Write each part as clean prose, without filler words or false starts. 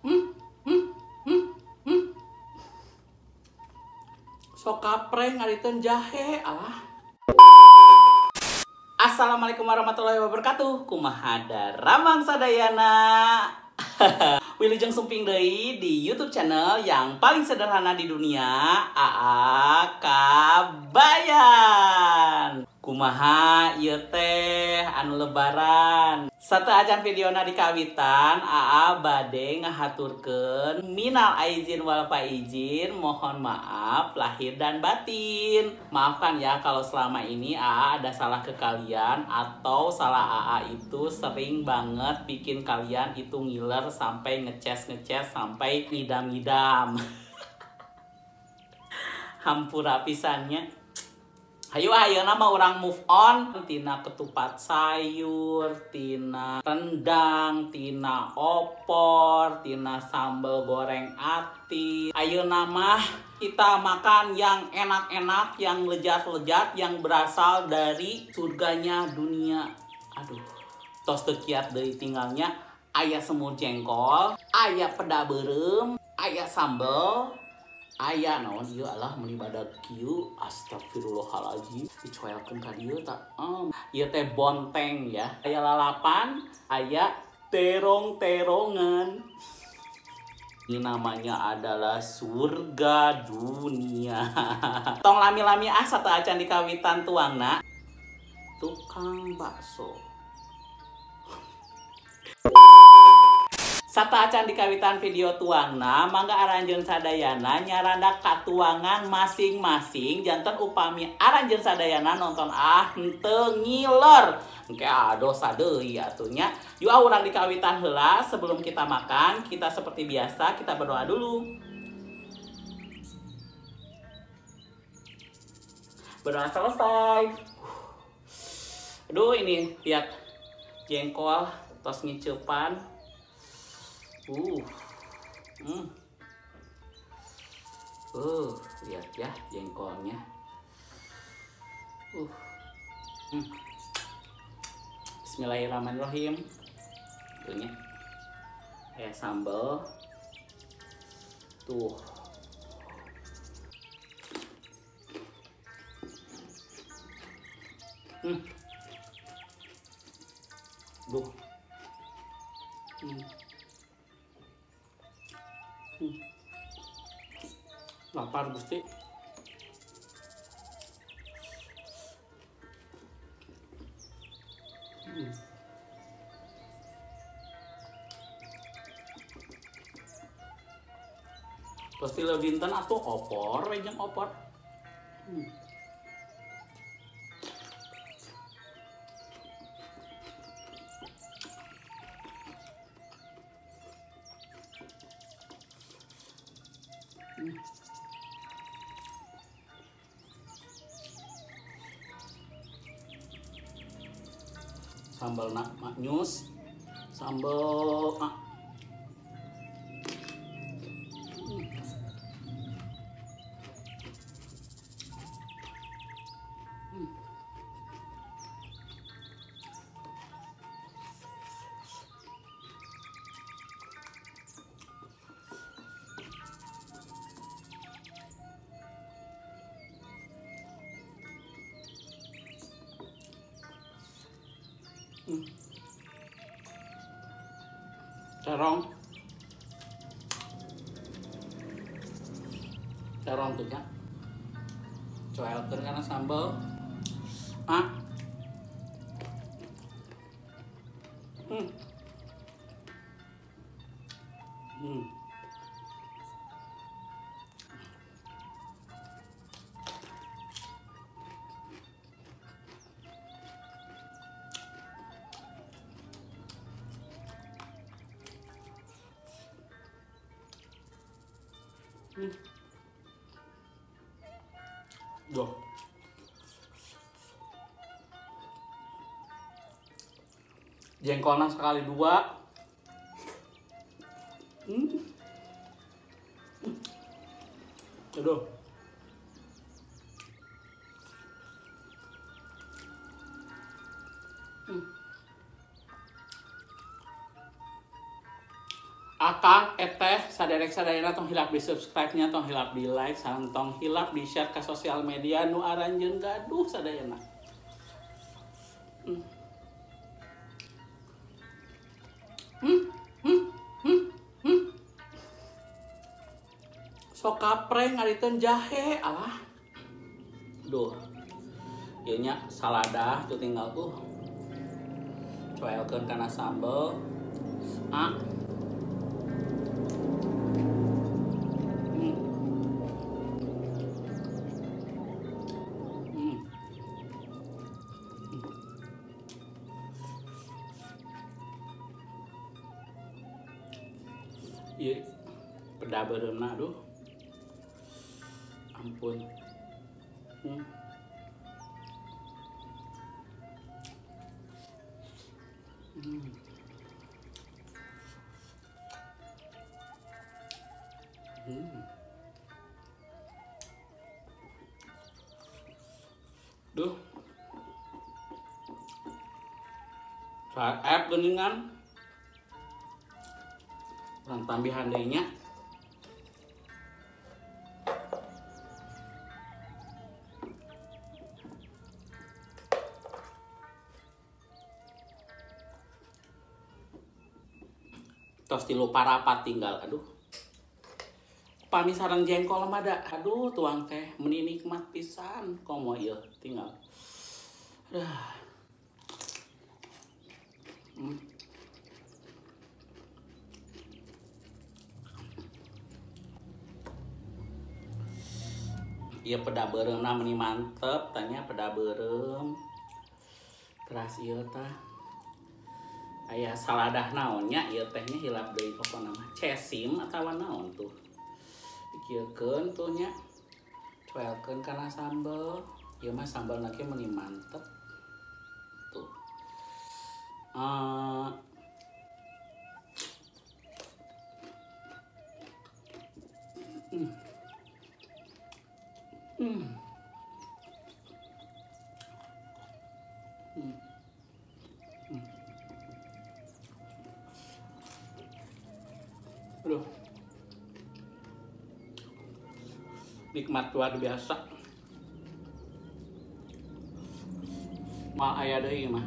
Sok kapreng ngariteun jahe alah. Assalamualaikum warahmatullahi wabarakatuh. Kumaha daramang sadayana. Wilujeng sumping deui di YouTube channel yang paling sederhana di dunia, AA Kabayan. Kumaha ieu teh anu lebaran. Sateuacan videona di kawitan, AA bade ngahaturkeun minal aizin wal faizin, mohon maaf lahir dan batin. Maafkan ya kalau selama ini AA ada salah ke kalian atau salah AA itu sering banget bikin kalian itu ngiler sampai ngeces-ngeces sampai ngidam-ngidam. Hampura pisannya. Hayu ayeuna mah urang move on tina ketupat sayur, tina rendang, tina opor, tina sambal goreng ati. Ayeuna mah kita makan yang enak-enak, yang lezat-lezat, yang berasal dari surganya dunia. Aduh, tos teu kiat deui tinggalnya. Aya semur jengkol, aya peda beureum, aya sambal. Aya naon ieu alah meuni badag kieu, astagfirullahalazim, dicoelkeun ka dieu ta. Ieu teh bonteng ya. Aya lalapan, aya terong-terongan. Ini namanya adalah surga dunia. Tong lami-lami ah sateuacan di kawitan tuangna. Tukang bakso. Sateuacan di kawitan video tuangna, mangga aranjeun sadayana nyarandak katuangan masing-masing janten upami aranjeun sadayana nonton ah henteu ngiler. Engke dosa deui atuh nya. Yuk urang di kawitan heula sebelum kita makan, kita seperti biasa kita berdoa dulu. Berdoa selesai. Aduh ini lihat jengkol tos ngiceupan. Lihat ya jengkolnya. Bismillahirrahmanirrahim. Tuhnya. Sambal. Tuh. Duh. Lapar Gusti. Pasti lebih dinten atuh opor, we jeung opor. Sambal nak maknyus, sambal Terong. Terong tuh ya. Coelkeun kana sambal. Duh. Jengkolna sekali dua. Aduh. Akang eteh saderek sadayana tong hilap di subscribe-nya, tong hilap di like, sareng tong hilap di share ke sosial media nu aranjeun gaduh sadayana. Sok kapre ngariteun jahe alah. Duh. Ieu nya saladah tuh tinggal tuh. Coelkeun kana sambel. Ah. Ieu peda beureumna aduh. Ampun. Duh. Saep geuningan. Urang tambihan deui nya. Tos tilu parapat tinggal aduh. Pami sareng jengkol mah da aduh tuang teh meni nikmat pisan komo ieu tinggal. Aduh. Ieu peda beureumna meni mantep tanya peda beureum. Teras ieu tah aya saladah naonnya ieu teh nya hilap deui pokona mah cesim atawa naon tuh. Dikieukeun tuh nya. Coelkeun kana sambel. Ieu mah sambelna ge meni mantep. Tuh. Aduh. Nikmat luar biasa. Mah aya deui mah.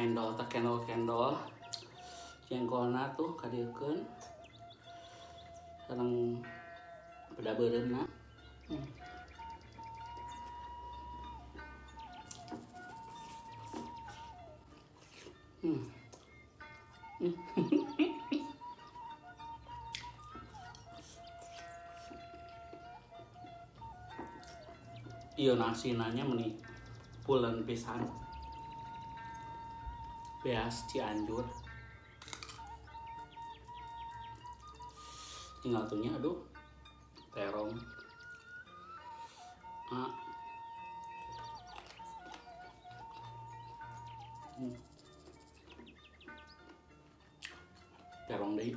Endol tak kendol-kendol jengkolna tuh kadieukeun sareng peda beureumna. Ieu nasinanya meni pulen pisan. Beas Cianjur. Tinggal tuhnya aduh terong. Terong deui.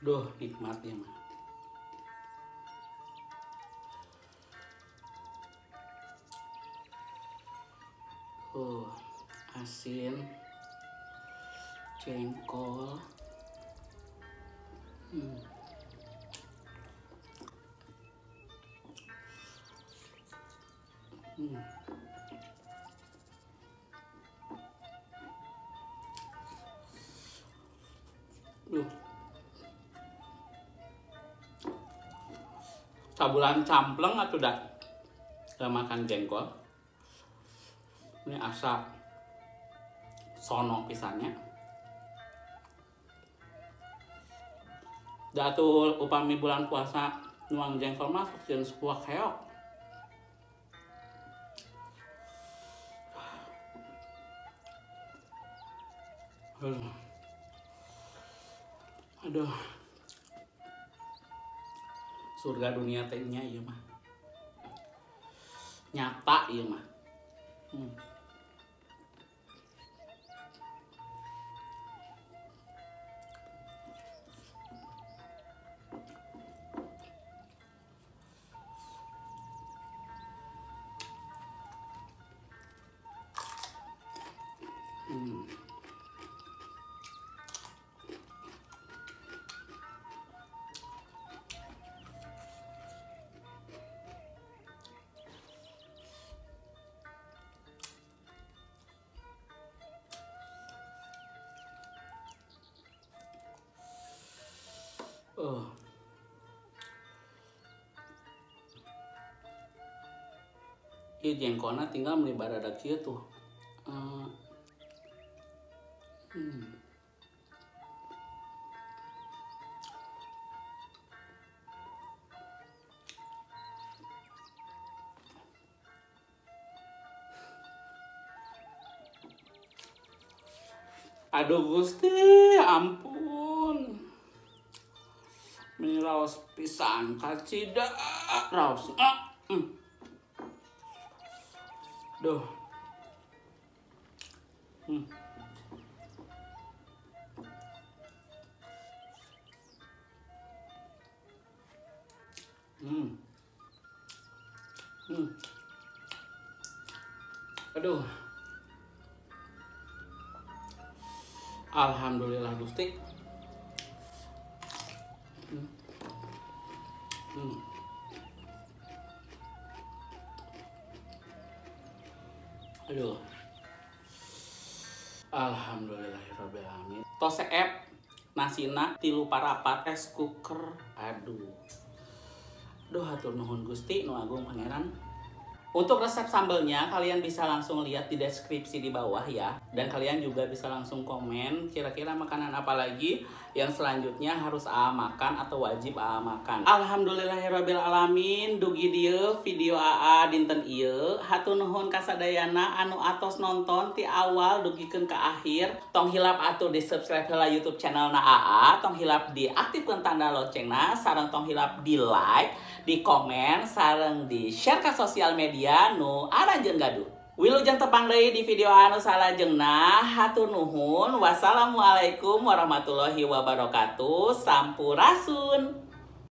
Duh, nikmatnya mah. Asin, jengkol. Duh. Sabulan campleng atau dah makan jengkol. Ini asa sono pisannya. Datul upami bulan puasa nuang jengkol masuk jeung sebuah keok. Aduh. Aduh. Surga dunia teh nya ieu mah. Nyata ieu mah. Ieu jengkolna tinggal meuli baradak kieu tuh. Aduh Gusti, ampun. Meni raos pisan kacida raos. Duh. Aduh. Alhamdulillah Gusti. Aduh. Alhamdulillahirabbil alamin. Tos seep nasina 3/4 es cooker. Aduh. Duh, hatur nuhun Gusti nu agung pangeran. Untuk resep sambelnya kalian bisa langsung lihat di deskripsi di bawah ya. Dan kalian juga bisa langsung komen kira-kira makanan apa lagi yang selanjutnya harus AA makan atau wajib AA makan. Alhamdulillahirabbil alamin, dugi dieu video AA dinten ieu. Hatur nuhun kasadayana anu atos nonton ti awal dugikeun ka akhir. Tong hilap atuh di subscribe heula YouTube channelna AA, tong hilap diaktifkeun tanda loncengna, sareng tong hilap di like, di komen, sareng di share ke sosial media nu aranjeun gaduh. Wilujeng tepang deui di video anu salajengna. Hatur nuhun. Wassalamualaikum warahmatullahi wabarakatuh. Sampurasun.